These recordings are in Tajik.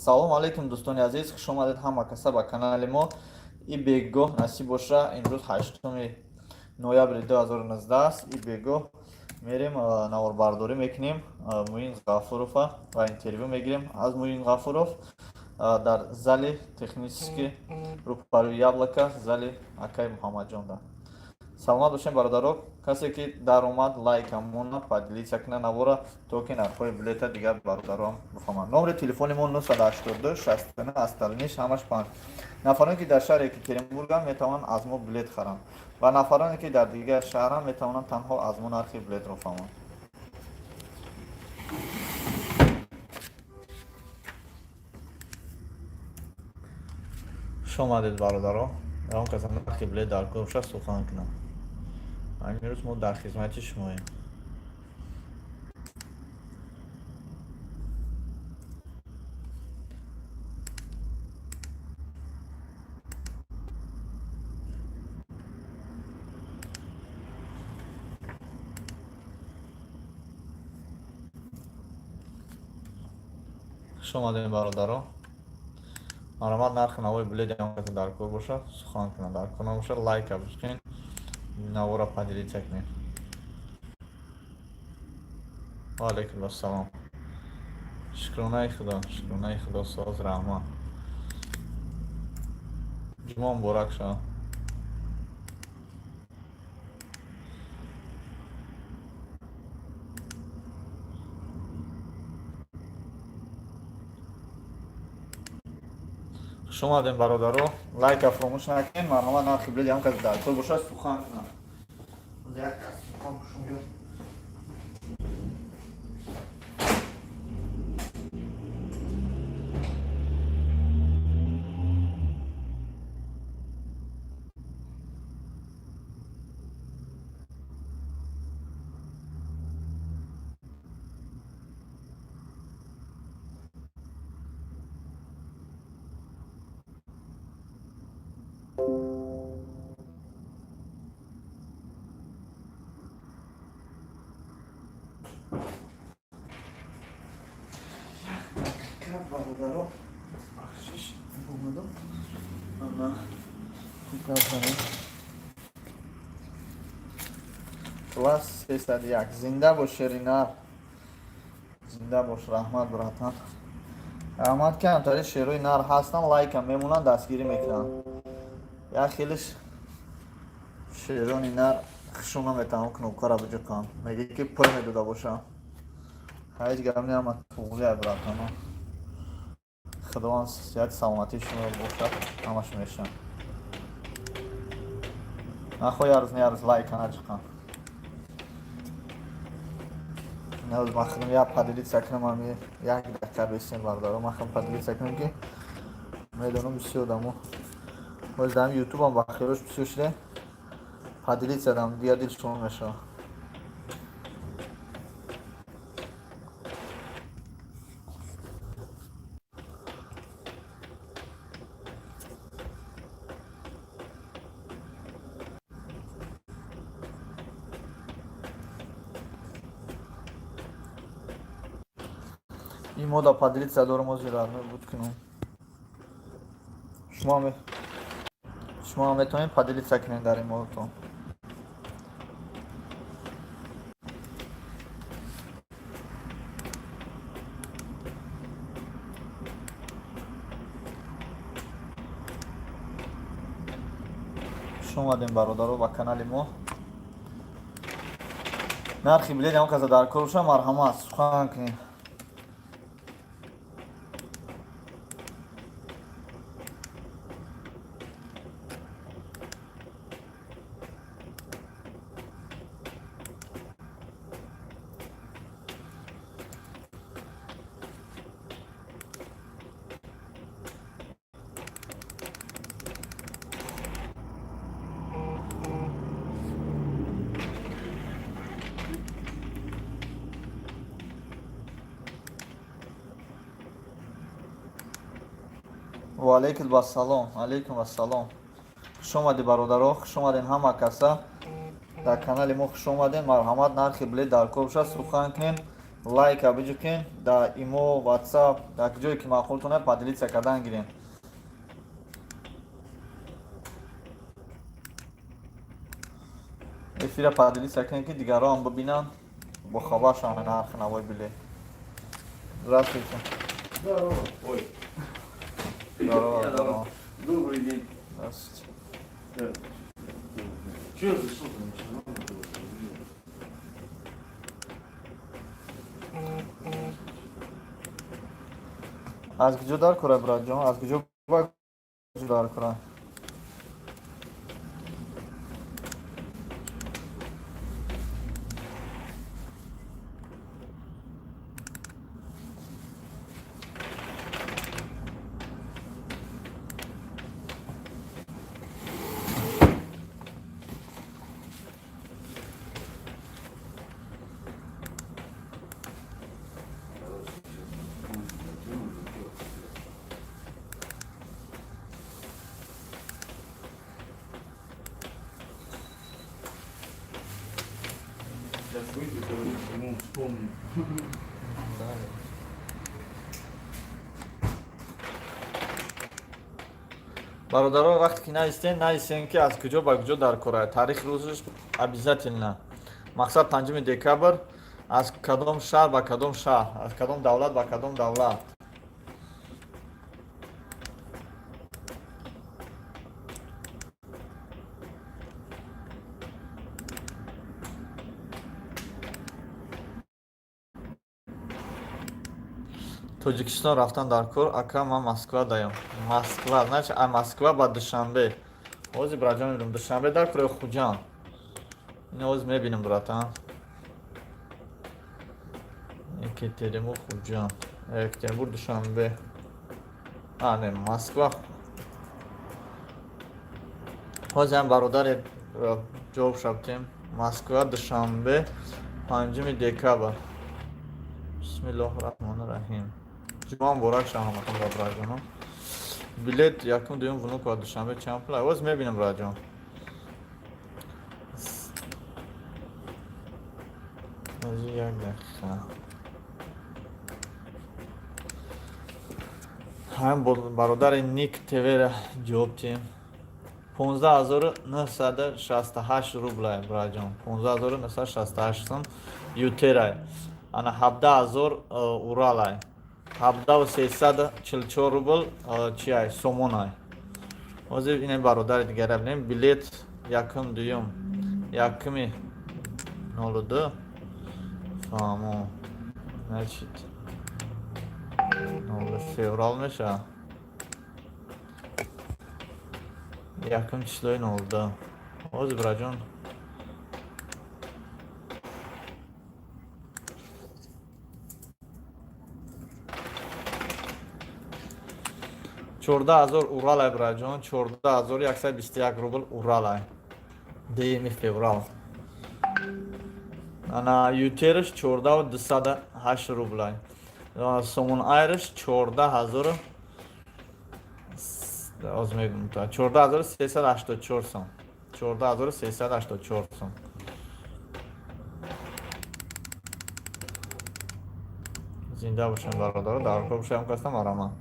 Салом алейкум, дӯстони азиз, хуш омадед ҳама каса ба канали мо. И бегоҳ насиб боша, имрӯз 8 ноябри 2019 аст. И бегоҳ мерем, наворбардорӣ мекунем Муин Ғафурова ва интервю мегирем аз Муин Ғафуров дар зали технический, рӯпарӯи Яблоко, зали акаи Муҳаммадҷонда. Саломат бошем, бародаро. Касе ки даромад, лайка мона, поделиться кина навора, то ки нархҳои билета дигар бародарон бифаҳманд. Номери телефони мо 982 69, остальныйш ҳамаш 5. Нафароне, ки дар шаҳри Екатеринбургам, метавонанд аз мо билет харанд, ва нафароне, ки дар дигар шаҳрам, метавонанд танҳо аз мо нархи билетро фаҳманд. Хуш омадед, бародаро. Он каса нархи билет дар кор боша, сухан кунам. Имрӯз мо дар хизмати шумоем. Хуш омадем, бародаро. Марҳамат, нархи навои билети он каса дар кор боша, сухан кунам. Дар кор набоша, лайка бикунед, навора поделиться кунед. Ва алайкум ассалом. Шукронаи Худо, шукронаи Худо, соз, раҳмат. Ҷумъа муборак шавад. Хуш омадем, бародаро. Лайка фаромӯш накунед. Марҳамат, нархи билети ҳам кас дар кор бошад, сухан кунам. Як кас сухан кушум биёд. Бародаро, бахшиш, омадам. Ана гап занем. Класс 301. Зинда бош, шеринар, зинда бош. Раҳмат, братан, раҳмат. Камтари шерои нар ҳастан, лайка мемонанд, дастгирӣ мекунанд. Як хелиш шерони нар хушон наметавон кнопкара биҷуқам, меги ки пул медода бошам. Ҳеҷ гап не, ама туғлия, братано. Худованд сиҳати саломатии шумо бошад, ҳамаш мешавад. Нахо ярӯз не ярӯз лайка наҷиқам. Навз ман худам як поделиться кунам, ами як дақиқа бесем, бародаро. Ман худам поделиться кунам, ки медонам, бисёр одамо боз дар ютубам ба хирош бисёр шуда, поделиться дам, дигар дил шумо мешавад. Ин мода поделиться дорам, озир буд кунам. Шумо метавонед поделиться кунед дар ин модатон. Хуш омадем, бародаро, ба канали мо. Нархи билет ҳам каса дар кор боша, марҳамат, сухан кунед. Ва алейкум ассалом, алейкум ассалом. Хуш омадӣ, бародаро, хуш омадем ҳама каса дар канали мо, хуш омадем. Марҳамат, нархи билет дар кор боша, сухан кунем. Лайка биҷукен, дар имо, ватсап, дар ҷое ки маъқултона, поделиться кардан гирем. Эфира поделиться кунем, ки дигарон бибинанд, бохабар шаванд нархи навои билет. Здравствуйте. Здорово. Ой. Здорово, здорово. Добрый день. Здравствуйте. Да. Че я зашел-то? Ничего не было. Аз куҷо дар кора, братҷон? Аз куҷо ба куҷо дар кора? Короче, сейчас вспомню, о чем я хотел сказать. Сейчас выйду, говорю, по-моему, вспомню. Бародарон, вақте ки нависен, нависен, ки аз куҷо ба куҷо дар кора, таърихи рӯзаш обязательно. Мақсад, 5 декабр, аз кадом шаҳр ба кадом шаҳр, аз кадом давлат ба кадом давлат. Тоҷикистон рафтан дар кор, ака, ман Москва даям. Москва, значит, а Москва ба Душанбе. Ҳозир, братҷон, мебинам, Душанбе дар кор ё Хуҷанд. Ин ҳозир мебинам, братан. Екатеринбург, Хуҷанд, Екатеринбург, Душанбе. А, не, Москва. Ҳозир ҳам бародаре ҷавоб шабтем. Москва, Душанбе, 5 декабр. Бисмиллоҳи раҳмони раҳим. Ҷумъа муборак шава ҳаматон, братҷонам. Билет якум, дуюм, Внуково, Душанбе чанд пул? Ҳозир мебинам, братҷон. Ҳозир, як дақиқа. Ҳам бародари Ник ТВ-ра ҷавоб диҳем. 15 968 рублай, братҷон. 15 968 сум Ютерай. Ана 17 000 Уралай. 17 344 рубл чиай, сомонай. Ҳозир ин бародари дигара бинем. Билет якум, дуюм, 1-02. Фаҳмо. Значит, 02 феврал мешавад. Якум числои 02. Ҳозир, братҷон. 14 000 Уралай, братҷон, 14 121 рубл Уралай. 2 феврал. Ана Ютерш 14 208 рублай. Сомон Айрш 14 000, оз мегум, 14 384 сом. 14 384 сом. Зинда бошем, бародаро, дар кор бошем, кастам арама.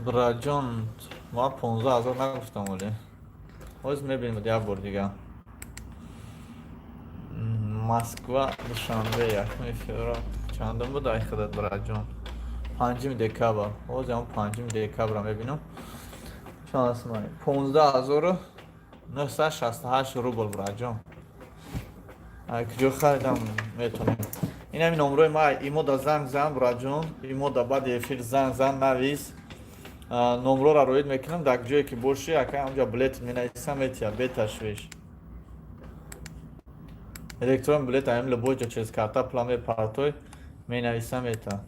Братҷон, ма 15 000 нагуфтам, оле. Ҳозир мебинем як бор дига. Москва, Душанбе, 1 феврал. Чандум буд, ай худат, братҷон? 5 декабр. Ҳозир ҳам 5 декабра мебинам. Чанд аст? 15 968 рубл, братҷон. Ай куҷо харидам метонем. Ин ҳамин номрои ма, имо да занг зан, браҷон, имо да баъди эфир занг зан, навис. Номрора роид мекунам, дар ҷое ки бошӣ, ака, ҳамҷа билет менависам, метия, беташвиш. Электрон билет аем, любой ҷо через карта пула мепартой, менависам, мета.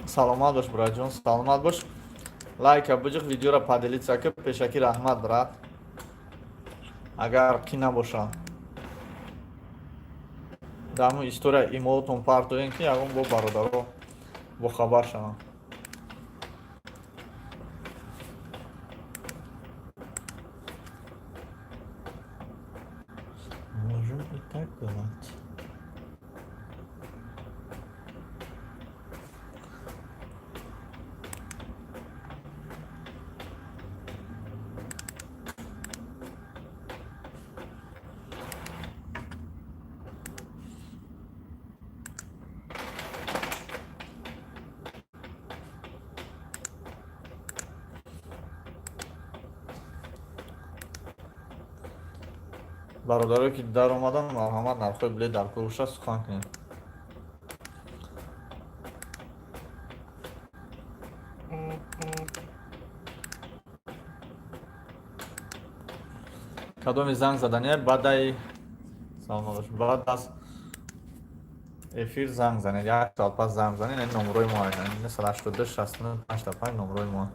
Саломат бош, браҷон, саломат бош. Лайка биҷиқ, видеоро поделиться ки. Пешакӣ раҳмат, брат. Агар ки набоша, дар ҳамун история имоотон партоем, ки ягон бо бародаро бохабар шаванд. Можем и так делать. Бародарое ки даромадан, марҳамат, нархҳои билет дар куруша сухан кунед. Кадоми занг задания, баъдаи, саломат бош, баъд аз эфир занг занед, як соат пас занг занед. Ин номрои мо 982 69 55 номрои мо.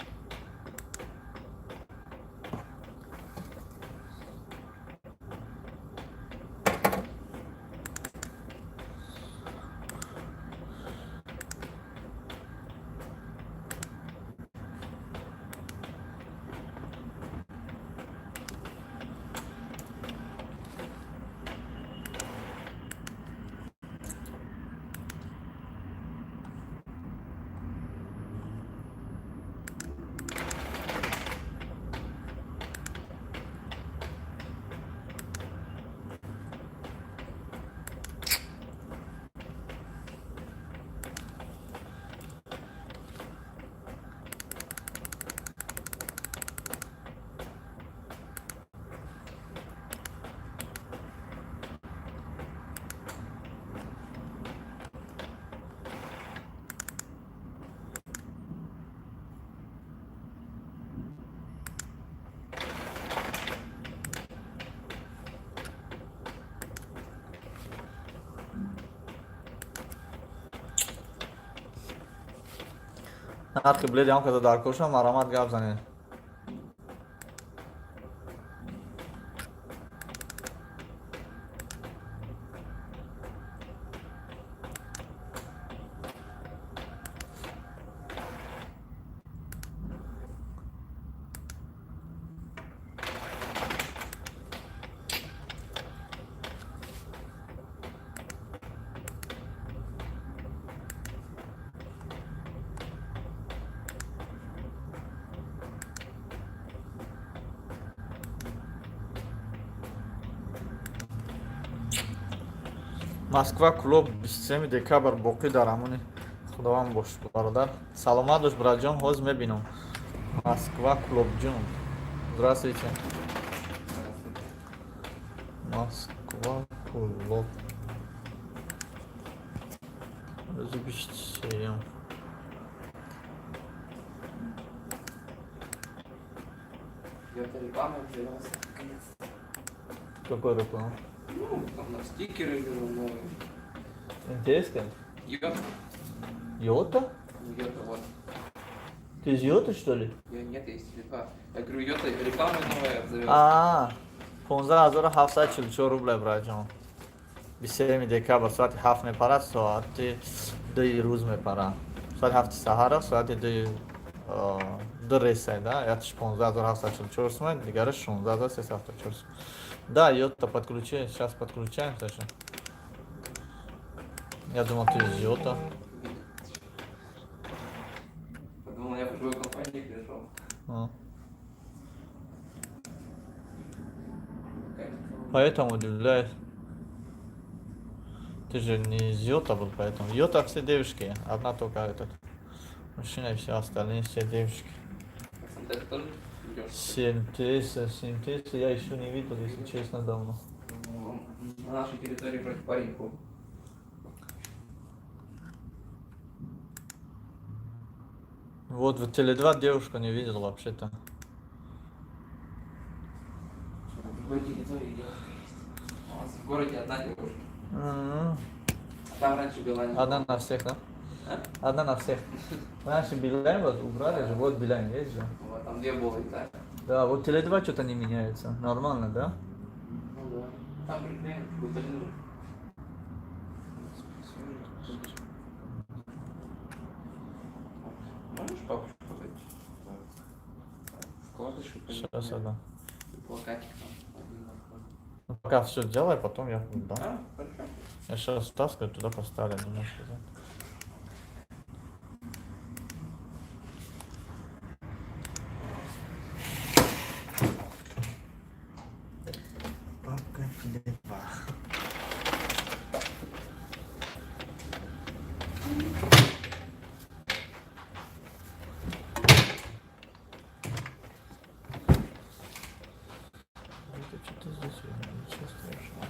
Нархи билет ям каза дар коша, марҳамат, гап занед. Москва, Кӯлоб, 23 декабр. Боқӣ дар амони Худованд бош, бародар. Саломат бош, братҷон, ҳозир мебинам. Москва, Кӯлобҷон, здравствуйте. Москва, Кӯлоб, рӯзи 23-юм. Я-то реклама взялся, наконец-то. Какой реклама? Ну, там на стикеры вижу новые. Интересно. Йота. Йота? Ну, Йота, вот. Ты из Йоты, что ли? Я нет, я из Теле2. Я говорю, Йота, реклама новая обзавелась. А, 15 744 рубля, братҷон. 23 декабр соати 7 мепарад, соати 2 рӯз мепарад. Соати 7 саҳара, соати 2, ду рейсай, да? Якш 15 744 сум, дигараш 16 374 сум. Да, Йота подключи, сейчас подключаем, Саша. Я думал, ты из Йота. Подумал, я в другую компанию пришел. А. Какая-то. Поэтому удивляюсь. Ты же не из Йота был, поэтому. Йота все девушки, одна только этот. Мужчина и все остальные все девушки. Пацан, ты тоже идешь? 7300, 7300 я еще не видел, если честно, давно. Ну, на нашей территории вроде парень был. Вот в Теле2 девушку не видел вообще-то. На другой территории девушка есть. У нас в городе одна девушка. М-м. А там раньше была не Одна на всех, да? А? Одна на всех. Раньше Билайн вот убрали же, вот Билайн есть же. Вот, там две было и так. Да, вот Теле2 что-то не меняется. Нормально, да? Ну да. Там приклеен какой-то. Можешь папочку дать? Вкладыш и Сейчас одна. Плакатик там один на входе. Ну, пока все делай, потом я дам. А, хорошо. Я сейчас таскаю, туда поставлю немножко. Да. Папка Теле2. Это что-то здесь видно, ничего страшного.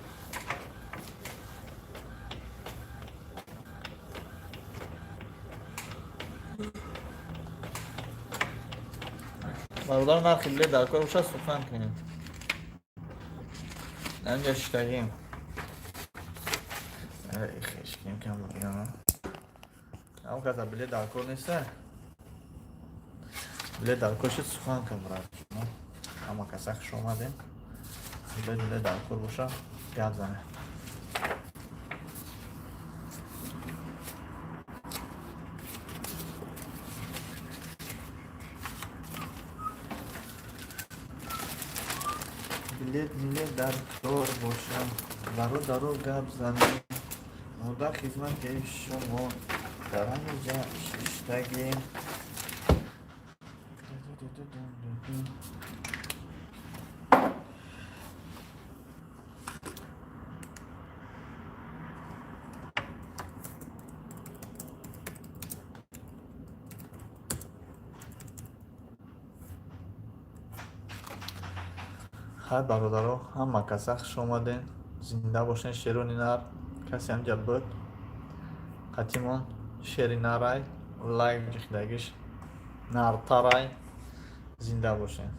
Бародар, нархи билет дар кор боша, сухан кунед. Инҷа шиштагим. Хешким кам бигам. Ам каза билет дар кор неста. Билет дар кор шид, сухан кун, брат. Ҳама каса хуш омадем. Билет дар кор боша, гап зане. Билет милет дар кор боша, бародаро, гап занем. Мо дар хизмати шумо дар ҳаминҷа шиштагем. Хай, бародаро, ҳама каса хуш омаден, зинда бошен, шерони нар. Касе ҳамҷа буд қатимон, шери нарай, лайк ҷихдагиш нартарай, зинда бошен.